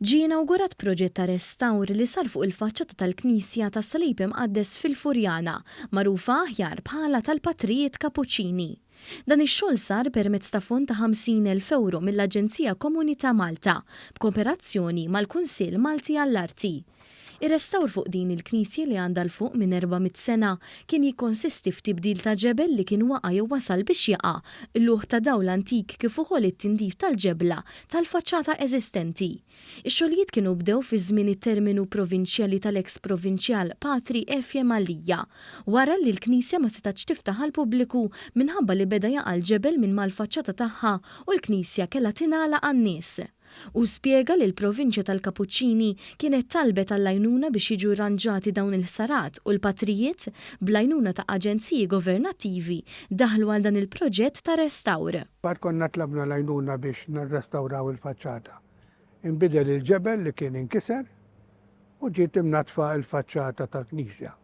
Ġie inawgurat proġett ta' restawr li sar fuq il-faċċata tal-Knisja tas-Salib Imqaddes fil-Furjana, magħrufa aħjar bħala tal-Patrijiet Kapuċċini. Dan ix-xogħol sar permezz ta' fond ta' 50,000 ewro mill-Aġenzija Komunità Malta, b'kooperazzjoni mal-Kunsill Malti għall-Arti. Ir-restawr fuq din il-knisja li għandha 'l fuq minn 400 sena kien jikkonsisti f'tibdil ta' ġebel li kien waqa' jew wasal biex jaqa', qlugħ ta' dawl antik kif ukoll it-tindif tal-ġebla tal-faċċata eżistenti. Ix-xogħlijiet kienu bdew fi żmien it-terminu provinċjali tal-eks provinċjal Patri Efje Mallia, wara li l-knisja ma setgħetx tiftaħ għall-pubbliku minħabba li beda jaqa' l-ġebel minn mal-faċċata tagħha u l-knisja kellha tingħalaq għan-nies. Hu spjega li l-Provinċja tal-Kapuċċini kienet talbet għall-għajnuna biex jiġu rranġati dawn il-ħsarat u l-patrijiet, bl-għajnuna ta' aġenziji governattivi, daħlu għal dan il-proġett ta' restawr. Mbagħad konna tlabna l-għajnuna biex nirrestawraw il-faċċata. Inbidel il-ġebel li kien inkiser u ġiet imnaddfa l-faċċata tal-knisja.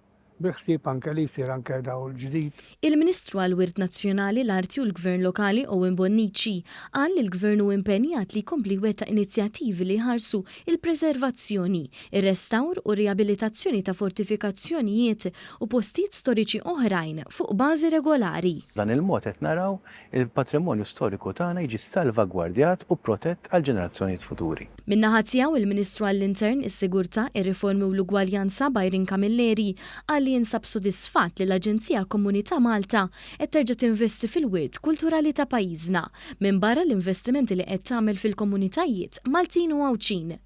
Bi ħsieb anke li jsir anke dawl ġdid. Il-Ministru għall-Wirt Nazzjonali, l-Arti u l-Gvern Lokali Owen Bonnici qal li l-Gvern hu impenjat li jkompli jwettaq inizjattivi li jħarsu l-preservazzjoni, ir-restawr u r-riabilitazzjoni ta' fortifikazzjonijiet u postijiet storiċi oħrajn fuq bażi regolari. B'dan il-mod qed naraw il-patrimonju storiku tagħna jiġi salvagwardjat u protett għall-ġenerazzjonijiet futuri. Min-naħa tiegħu, il-Ministru għall-Intern, is-Sigurtà, ir-Riformi u l-Ugwaljanza, Byron Camilleri, qal li jinsab sodisfatt li l-Aġenzija Komunità Malta qed terġa' tinvesti fil-wirt kulturali ta' pajjiżna, minbarra l-investimenti li qed tagħmel fil-komunitajiet Maltin u Għawdxin.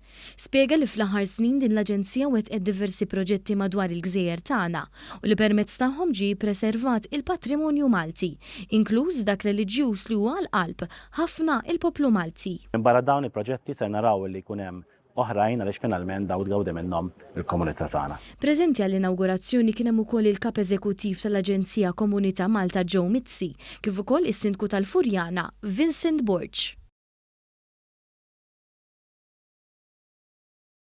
Spjega li fl-aħħar snin din l-aġenzija wettqet diversi proġetti madwar il-gżejjer tagħna u li permezz tagħhom ġie ppreservat il-patrimonju Malti, inkluż dak reliġjuż li huwa għal qalb ħafna il-poplu Malti. Minbarra dawn il-proġetti ser naraw li jkun hemm oħrajn għaliex finalment dawn tgawdi minnhom il-komunità tagħna. Preżenti għall-inawgurazzjoni kien hemm ukoll il-Kap Eżekuttiv tal-Aġenzija Komunità Malta Joe Mizzi, kif ukoll is-Sindku tal-Furjana, Vincent Borg.